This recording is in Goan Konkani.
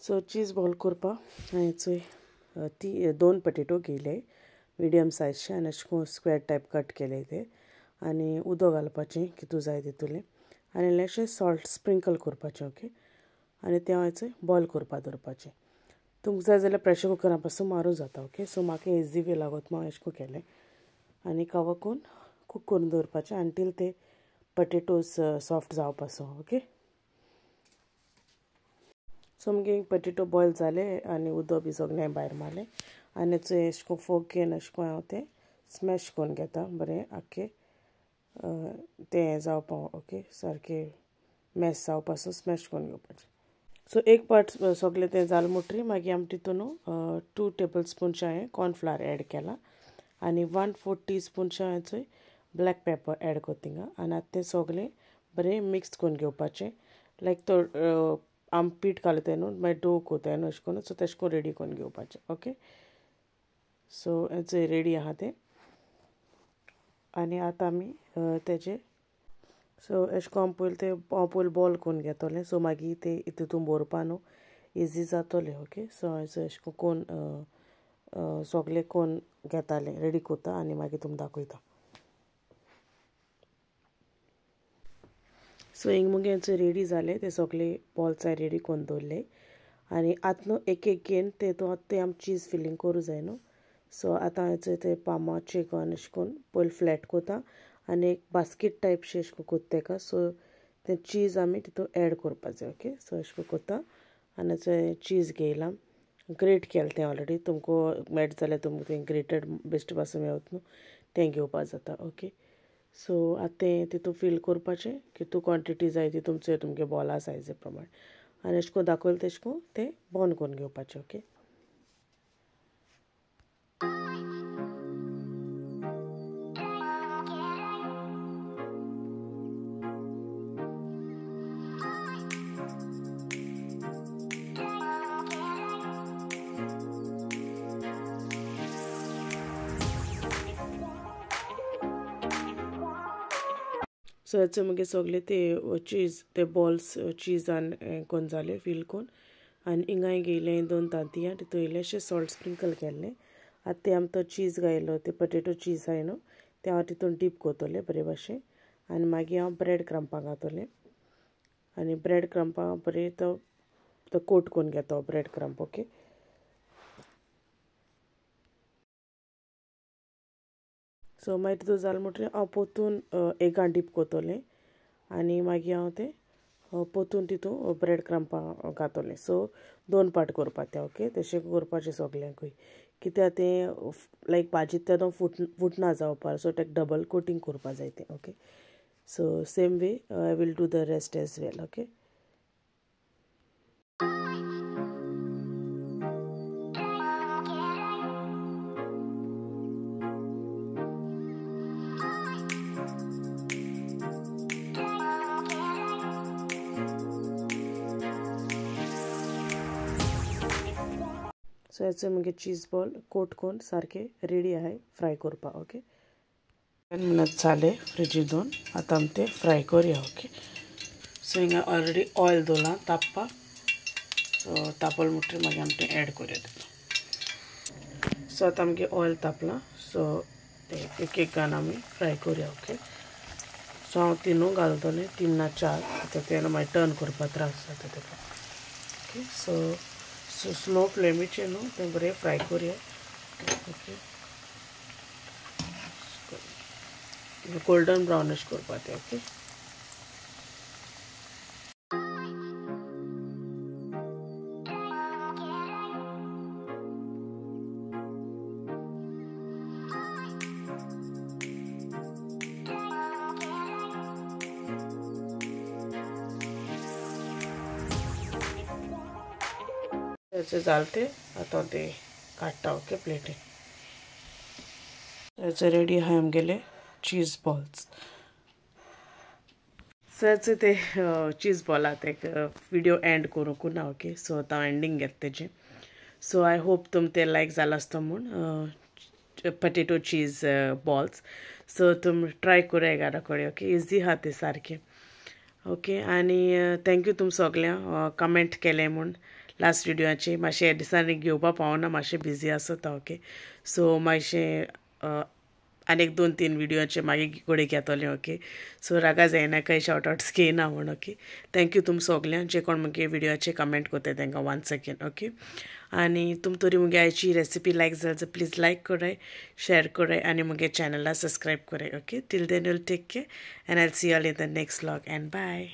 सो चीज बॉल करपाक हांवें चोय ती 2 पटेटो घेयले मिडियम सायजचे आनी अशें करून स्क्वेर टायप कट केले ते आनी उदक घालपाचें कितू जाय तितूलें आनी इल्लेशें सॉल्ट स्प्रिंकल करपाचें ओके। आनी तें हांवें चोय बॉयल करपाक दवरपाचें। तुमकां जाय जाल्यार प्रेशर कुकरा पासून मारूं जाता ओके। सो म्हाका इजी वे लागत हांवें अशें करून केलें आनी कवर करून कूक करून दवरपाचें अंटील ते पटेटोज सॉफ्ट जावपासो ओके। सो मुगे पटेटो बॉयल जाले आनी उदक बी सगळें भायर मारलें आनी चोय अशें करून फोक घेवन अशें करून हांव तें स्मॅश करून घेता बरें आख्खें तें जावपा ओके, सारकें मॅश जावपासो स्मॅश करून घेवपाचें। सो एक पार्ट सगळें तें जालें म्हणटकीर मागीर आमी तितून 2 टेबल स्पून हांवें कॉर्नफ्लावर एड केला आनी 1/4 टी स्पून हांवें चोय ब्लॅक पेपर एड करता थिंगा आनी आतां तें सगळें बरें मिक्स करून घेवपाचें। लायक तो आमी पीठ घालताय न्हू मागीर डो कोताय न्हू अशें करून, सो तेशें करून रेडी करून घेवपाचें ओके। सो हें रेडी आहा तें आनी आतां आमी तेजे सो अशें करून आमी पयलीं तें हांव पयलीं बॉल करून घेतलें। सो मागीर तें तितून भरपा न्हू इजी जातलें ओके। सो हांवें अशें करून सगळें करून घेतालें रेडी करता आनी मागीर तुमकां दाखयता। सो हिंग मुगे रेडी जाले ते सगळे बॉल्स हांवें रेडी करून दवरले आनी आतां न्हू एक एक घेवन ते आमी चीज फिलींग करूं जाय न्हू। सो आतां हांवें ते पामाचे घेवन अशें करून पयलीं फ्लॅट करता आनी एक बास्केट टायप शें अशें करून करता तेका। सो तें चीज आमी तितून एड करपा जाय ओके। सो अशें करून करता आनी चीज घेयलां ग्रेट केलें तें ऑलरेडी, तुमकां मेळटा जाल्यार तुमकां तें ग्रेटेड बेश्टें पासून मेळत न्हू तें घेवपा जाता ओके। सो आतां तें तितून फील करपाचें कितू क्वॉन्टिटी जाय ती तुमचे तुमगे बॉला सायजी प्रमाणे आनी अशें करून दाखयलें तेशें करून तें बंद करून घेवपाचें ओके। सो हेचे मागीर सगळे ते चीज ते बॉल्स चिजान हें करून जाले फील करून आनी हिंगाय घेयलें 2 तांतयां तितून इल्लेशें सॉल्ट स्प्रिंकल केल्लें। आतां ते आमी तो चीज घायलो ते पटेटो चीज आहाय न्हू तें हांव तितून डीप करतलें बरे भाशेन आनी मागीर हांव ब्रेड क्रम्पां घातलें आनी ब्रेड क्रम्पां बरें तो कोट करून घेता ब्रेड क्रम्प ओके। सो मागीर तितून जालें म्हणटकीर हांव पोतून एगान डीप करतलें आनी मागीर हांव तें पोतून तितून ब्रेड क्रम्पां घातलें। सो 2 पार्ट करपा तें ओके, तशें करपाचें सगल्यांकूय कित्याक तें लायक भाजी तेदो फुटना जावपाक, सो तेका डबल कोटींग करपा जाय तें okay. So same way I will do the rest as well okay. So हेचे मागीर चीज बॉल कोट करून सारके रेडी आहाय फ्राय करपाक ओके। 10 मिनट्स जाले फ्रिजीर दवरून आतां आमी ते फ्राय करया ओके। सो हिंगा ऑलरेडी ऑयल दवरलां तापपाक, सो तापल म्हणटकीर मागीर आमी तें एड करया। सो आतां आमगे ऑयल तापलां, सो तें एक एक घालून आमी फ्राय करया ओके। सो हांव 3 घालतलें, 3 ना 4, आतां तें मागीर टर्न करपाक त्रास जाता तेका ओके। सो सो स्लो फ्लेमीचेर न्हू तें बरें फ्राय करया ओके, गोल्डन ब्राउनिश करपा तें ओके। जालें तें आतां तें काडटा ओके प्लेटीन। हेचे रेडी आहाय आमगेले चीज बॉल्स। सो हेचे ते चीज बॉल ते विडियो एंड करूंक ना ओके। सो आतां एंडींग घेता तेजें। सो I hope तुमकां ते लायक जाला आसतो म्हूण पटेटो चीज बॉल्स। सो तुमी ट्राय करूया घरा कडेन ओके, इजी आहा ते सारकें ओके। आनी thank you तुम सगळ्यांक कमेंट केलें म्हूण, लास्ट व्हिडियोचे मातशें ह्या दिसांनी घेवपा पावना, मातशें बिजी आसता ओके. सो मातशें आनीक 2-3 व्हिडियोचे मागीर घोडे घेतले ओके. सो रागा जायना काही शावट आवट्स घेयना म्हूण ओके. Thank you तुम सगल्यांक जे कोण मुगे व्हिडियोचे कमेंट करताय तांकां वन्स अगेन ओके. आनी तुम तरी मुगे आयची रेसिपी लायक जाल्यार जाल्यार प्लीज लायक कराय, शेअर कराय आनी मुगे चॅनला सबस्क्रायब कराय okay. Till then you'll take care and I see all in the next vlog and bye.